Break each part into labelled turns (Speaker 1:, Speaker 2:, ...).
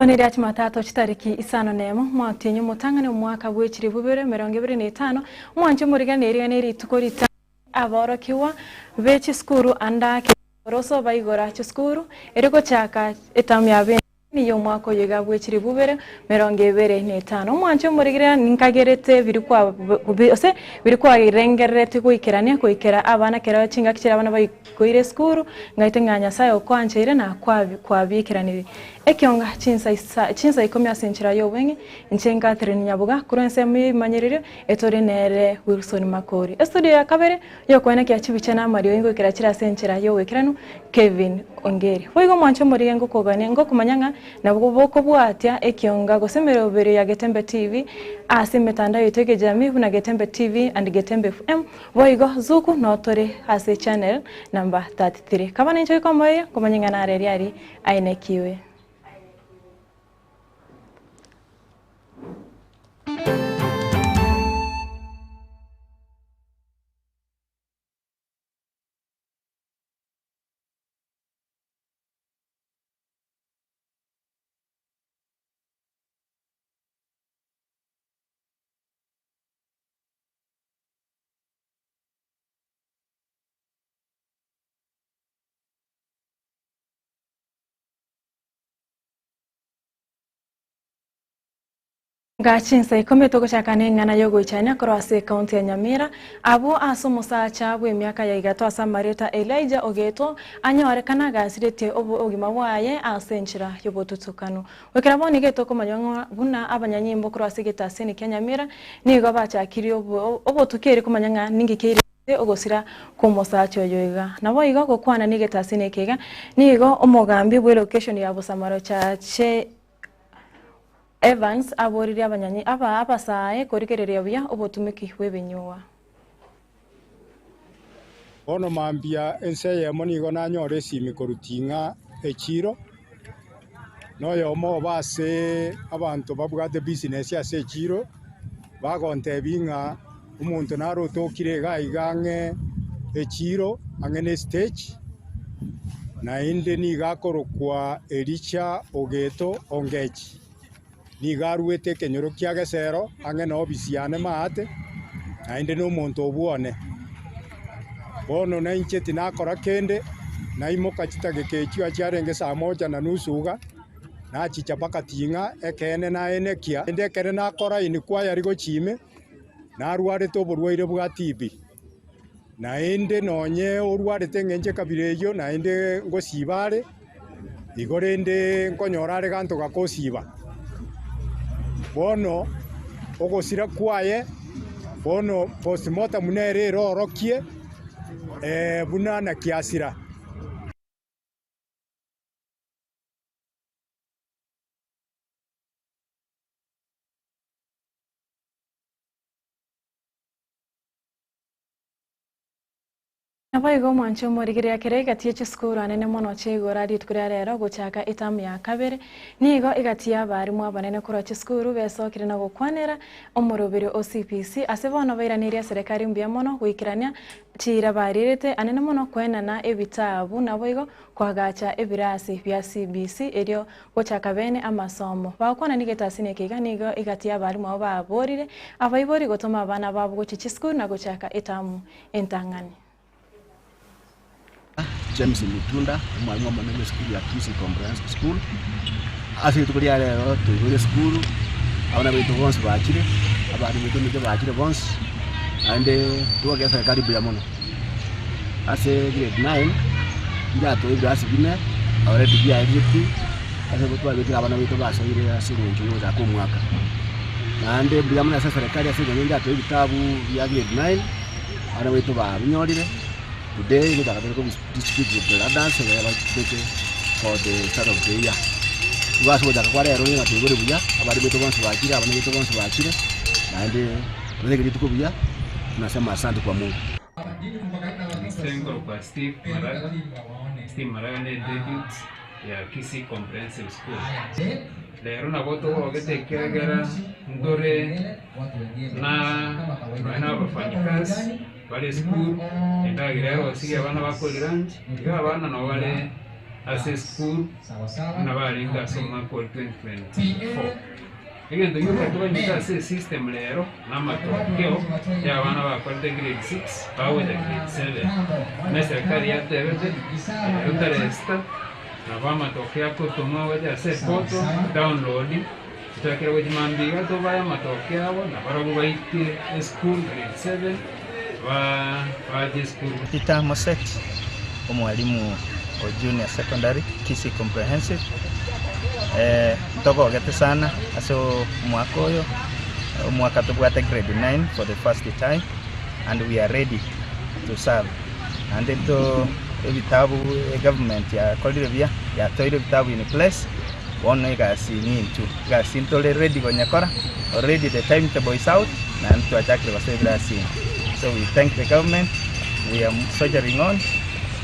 Speaker 1: Bono eria Jumatatu chitariki isano nemo, motienyi omotang'ani omwaka bwe chilifu bibere emerongo ebere na etano, omwanchi omorigani erio ne rituko ritang'ani aborokigwa be chisukuru ande ake oroso baigora chisukuru erio gochaka etamu ya bene y'omwaka oyo iga bwe chilifu bibere 25. Omwanchi omorigereria ninkagerete biria kwa gose biria kwarengereretie goikerania goikera abana kero chingaki chiria abana baikoire esukuru, ngaite ng'a Nyasaye okwancheire na kwabiikeranirie. Ekionga chinsa isa chinsa ikomi ase enchera y'obweng'e, inche Catherine Nyaboga korwa ensemo y'ebimanyererio etore nere Wilson Makori. Estudio ya kabere Y'okoenekia chibicha na amariogi ngoikera chire ase enchera y'ogoikeranu, Kevin Ongeri. Boigo omwanche omorige ngokogania ngokomanya ng'a nabo bokobwatia ekionga gose emeroberio ya Getembe TV ase emetandao yaito y'ekejamii buna Getembe TV and Getembe FM boigo Zuku noo tore ase channel number 33. Kaba ninche goika omoerio nkomanye ng'a nare riari aenekiwe. Nga chinsa ikomi togochaka neng'ana y'ogoichania korwa ase ekaunti ya Nyamira, abwo ase omosacha bw'emiaka ya igato ase amarieta Elijah Ogeto anyorekana agasiretie obogima bwaye ase enchera y'obotutukanu. Goikera bono iga etokomanywa ng'a buna abanyanyimbo korwa ase egetaseni kia Nyamira nigo bachakirie obotuki erio komanya ng'a ninki keirete ogosira kw'omosacha oyo iga. Naboigo gokwana negetaseni eke iga nigo omogambi bw'elocation ya Bosamaro Chache Evans aboririe abanyanyi aba abasae korigereria buya obotumiki bw'ebinyugwa.
Speaker 2: Bono mambia ense eyemo nigo nanyora esimi korwa Ting'a echiiro, na oyomo obo ase abanto babwate business ase echiiro, bagontebia ng'a omonto nare otokire iga iga ang'e echiiro ang'e ne estage, naende nigo akorokwa Elisha Ogeto Ongechi. Nigo aruete ekenyoro kia Gesero ang'e na ofisi yane maate, naende nomonto obwo one. Bono nainche tinakora kende, naimoka chitageka echio achiarenge saa moja na nusu iga, nachicha mpaka Ting'a, ekeene naenekia. Naende ekero nakora inquiry gochia ime, narwarete oborwaire bwa TB. Naende nonye orwarete eng'encho ekabira eyio, naende ngosiba are, igo rende nkonyora are ganto gakosiba. Bono ogosira kwaye, bono postmortem nere erorokie buna naki asira.
Speaker 1: Naboigo omwanche omorigereria kera egati ye chisukuru anene mono chiaigora rituko ria rero gochaka etamu ya kabere, nigo egati y'abarimu abanene korwa chisukuru besokire na gokwanera omoroberio o CBC ase bono bairaneirie eserekari mbuya mono goikerania chiira barierete anene mono koenana ebitabu naboigo koagacha ebirasi bia CBC erio Gochaka bene amasomo. Bagokwana nigo etasini eke iga nigo egati y'abalimu abo baborire abaibori gotoma abana babo gochia chisukuru na gochaka etamu entang'ani.
Speaker 3: James Mutunda, omwalimu omonene bw'esukuru ya Kisii Comprehensive School. Ase rituko ria rero toigure esukuru, abana baito bonsi bachire, abalimu baito nigo bachire bonsi, naende togokera eserekari mbuya mono. Ase grade nine, ndiatoe ebirasi bine, already biaerire pi, ase igo twabekire abana baito basoire ase eng'encho ya ogochaka omwaka. Naende mbuya mono ase eserekari ase eng'encho ndiatoe ebitabu bia grade nine, abana baito babinyorire, today ngochaka tore kobi distribute to the others ekero babeke for the start of the year. Igo ase ogochaka kwa rero nigo toigure buya, abana baito bonsi bachire, abana baito bonsi bachire, naende tobeke rituko buya, tunasema asante kwa Mungu.
Speaker 4: Inse nkorokwa Steve Maraga, Steve Maraga ne deputy ya Kisii Comprehensive School. Rero nabo togogete ekiagera ntore na nonye na abafanyikazi bare esukuru, endagera erosirie abana bakore lunch, iga abana nabo bare. Ase esukuru buna barenge ase omwaka o 2024. Egento gioka tobanyete ase esystem rero namatokeo ya abana bakorete grade 6 bagocha grade 7. Buna eserekari yatebete rero tarehe sita nabo amatokeo akotomwa gocha ase eportal download tochakere gochia mambia iga tobae amatokeo abo nabarabwo baike esukuru grade 7 ba bache esukuru.
Speaker 5: Peter Moset, omwalimu o Junior Secondary, Kisii Comprehensive, Ntogogete sana ase omwaka oyo, omwaka tobwate grade 9 for the first time and we are ready to serve. Naende nto ebitabu egovernment yakorire buya, yatoeire ebitabu in place, bono egasi nintwe, egasi ntore ready konyekora, already the time table is out, naende twachakire gosoa ebirasi ime. So we thank the government, we are soldiering on,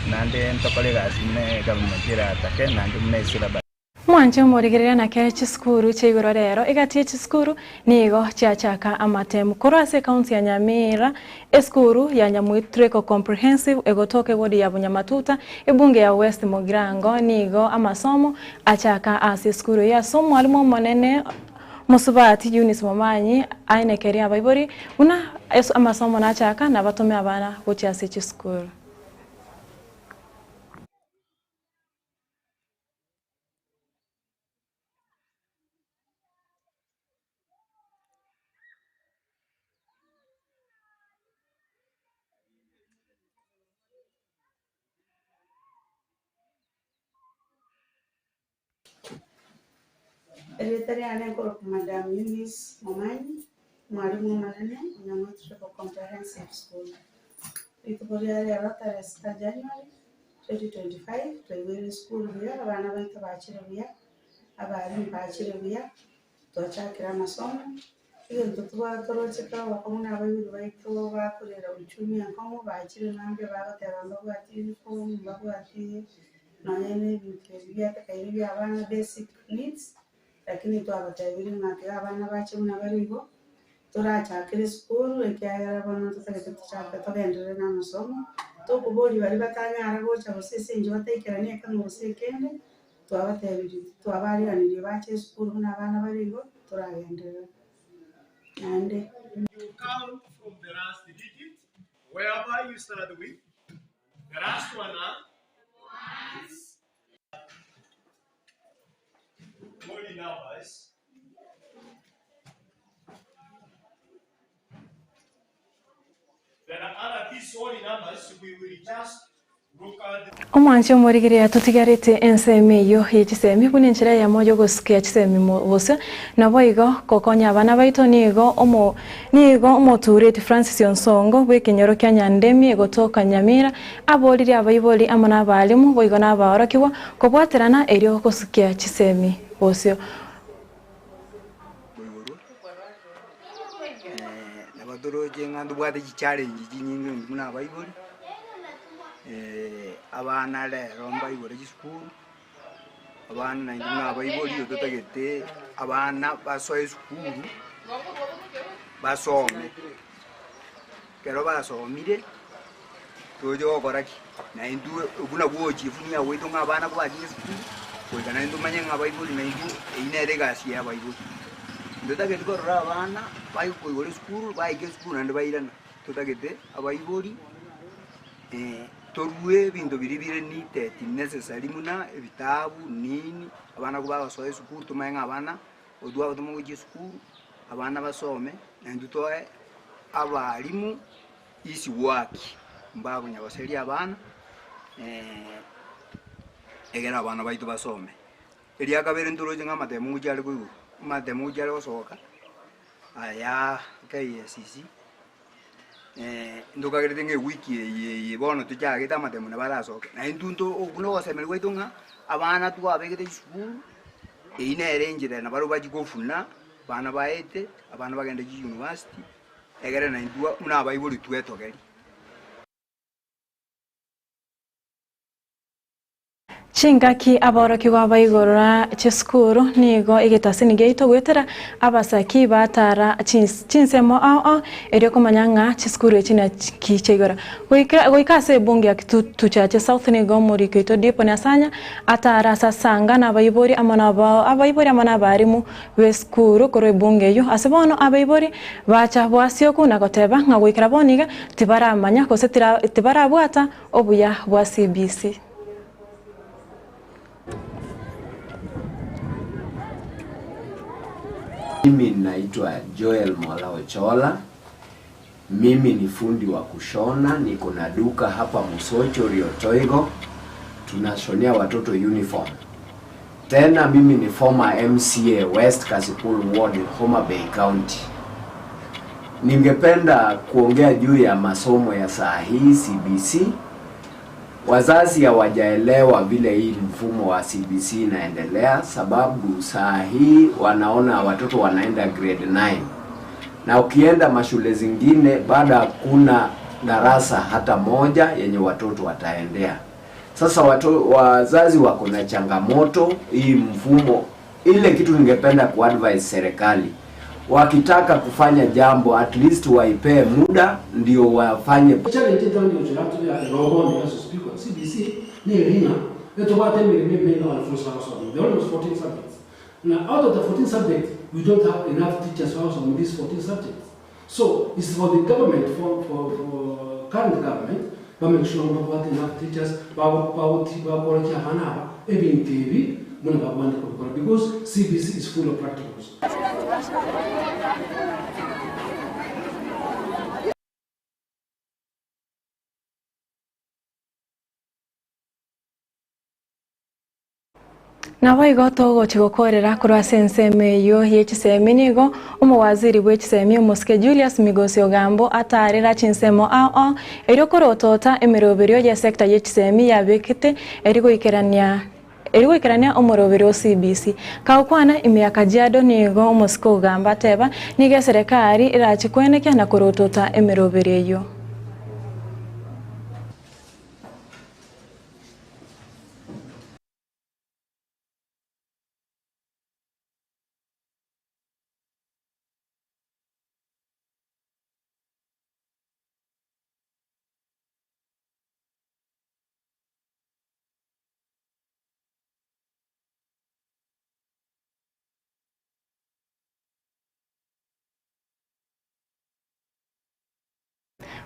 Speaker 5: naende ntokore egasi buna egovernment eratake naende buna esyllabus.
Speaker 1: Mwanche omorigereria nake chisukuru chia igoro rero egati ye chisukuru nigo chiachaka amatemu korwa ase ekaunti ya Nyamira esukuru ya Nyamuitreko Comprehensive egotoka ewodi ya Bunyamatuta ebunge ya West Mugirango nigo amasomo achaka ase esukuru eye ase omwalimu omonene Mosubati Eunice Momanyi aenekerie abaibori buna amasomo nachaka nabatome abana gochia ase chisukuru.
Speaker 6: Erieta riane nkorokwa Madam Eunice Momanyi, omwalimu omonene o Nyamweti Triple Comprehensive School. Rituko ria rero tarehe sita January 2025, twaigwere esukuru buya, abana baito bachire buya, abalimu bachire buya, twachakire amasomo, Egento toroche togokong'u na abaibori baito bakorera uchumi enkong'u bachire mambia bagoteba mbabwati uniform, mbabwati nonye na ebinto ebi biatekaine bia abana basic needs, lakini twabatebirie ng'a tiga abana bache buna bare igo, torachakere esukuru ekiagera bono ntotagete tochake togenderere na amasomo, tokoboria baria batanyara gocha gose ase eng'encho bataikerani ekemo gose ekende. Twabatebirie, twabaariganirie bache esukuru buna abana bare igo, toragenderere naende.
Speaker 7: You count from the last digit, whereby you start with the last one are holy numbers. Then out of these holy numbers, we will just
Speaker 1: Omwanchi omorigereria totigarete ensemo eyio ye chisemi buna enchera eyemo y'ogosukia chisemi bosio, naboigo gokonya abana baito nigo omo nigo omotureti Francis Onsongo bw'ekenyoro kia Nyandemi egotoka Nyamira aboririe abaibori amo nabalimu boigo nabaorokigwa kobwaterana erio gosukia chisemi bosio.
Speaker 8: Boiborwa, nabo toroche ng'a ntobwate chichallenge chinyinge intwe buna abaibori, abana rero mbaibore chisukuru, abana naintwe buna abaibori nigo totagete abana basoe esukuru, basome. Ekero basomire, toche gokora ki? Naintwe buna bwochifunia gwaito ng'a abana kobachire esukuru, goika naende tomanye ng'a abaibori naintwe eyio nere egasi ya abaibori. Ntotageti korora abana bakoigora esukuru, baika esukuru naende bairana, totagete abaibori torue ebinto biria bire needed necessary buna ebitabu nini, abana kobagosoa esukuru tomanye ng'a abana. Otwo abatoma gochia esukuru, abana basome, naintwe toe abalimu easy work, mbakonya goseria abana egere abana baito basome. Eria kabere ntoroche ng'a amatemo ngochia are koigwa, amatemo ngochia are gosoka, aya KICC, ntokagerete ng'a ewiki eye eye bono tochagete amatemo nabo arasoke. Naintwe nto okwo na ogosemeria gwaito ng'a abana twabegete chisukuru. Eyio nere enchera nabarabwo bachia kofuna abana baete, abana bagende chiuniversity, egere naintwe buna abaibori twetogerie.
Speaker 1: Chingaki aborokigwa baigorora chisukuru nigo egetasini giaito goetera abasaki batara chinsemo ao ao erio komanya ng'a chisukuru echi naki chiaigora. Goika ase ebunge ya Kitutu Chache South nigo omoriki oito Dipon Asanya atara ase asanga nabaibori amo abaibori amo nabarimu b'esukuru korwa ebunge eyio. Ase bono abaibori bacha bwasioku na goteba ng'a goikera bono iga tibaramanya gose tibarabwata obuya bwa CBC.
Speaker 9: Mimi naitwa Joel Mwala Ochola. Mimi ni fundi wa kushona, niko na duka hapa Musocho Riotoigo. Tunashonea watoto uniform. Tena mimi ni former MCA West Kasipul Ward in Homa Bay County. Ningependa kuongea juu ya masomo ya saa hii CBC. Wazazi hawajaelewa vile hii mfumo wa CBC inaendelea, sababu saa hii wanaona watoto wanaenda grade 9 na ukienda mashule zingine bado hakuna darasa hata moja yenye watoto wataendea. Sasa watu, wazazi wako na changamoto hii mfumo. Ile kitu ningependa kuadvise serikali, wakitaka kufanya jambo at least waipee muda ndio wafanye.
Speaker 10: Challenge town yo chiratu ya roho ni aso speaker CBC ni ringa etobate mirime menga wanafunzi wa There are almost 14 subjects. Now out of the 14 subjects we don't have enough teachers also in these 14 subjects. So it's for the government, for, for, for current government, ba make sure babwate enough teachers, bakora abana aba, ebintu ebi, muna babwande kubikora because CBC is full of practicals.
Speaker 1: Naboigo togochi gokorera korwa ase ensemo eywo ye chisemi nigo omowaziri bwe chisemi omosike Julius Migosi Ogambo atarera chinsemo ao ao erio korotota emeroberio ye sector ye chisemi yabekete eri goikerania eri goikerania omoroberio o CBC. Kagokwana ime ya Kajiado nigo omosike Ogambo ateba nigo eserekari erachikwenekia na korotota emeroberio eywo.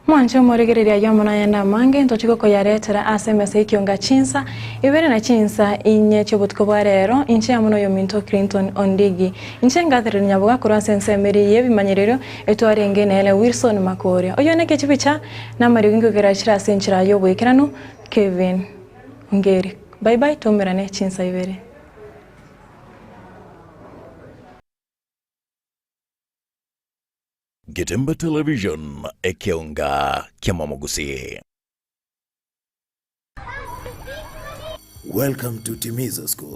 Speaker 1: Mwanche omoregereria yomo nayende amange ntochiko koyaretera ase emesa ekionga chinsa ibere na chinsa inye chiobotuko bwa rero inche amo noyo minto Clinton Ondigi inche ngathereri nyaboga korwa ase ensemeri yebimanyererio etwarenge nere Wilson Makoria oyo neke chibicha namariogi nkogera chire ase enchera ya oboikeranu Kevin Ongeri bye bye tuumerane chinsa ibere.
Speaker 11: Getemba Television, Ekionga Kiamamugusi.
Speaker 12: Welcome to Timiza School.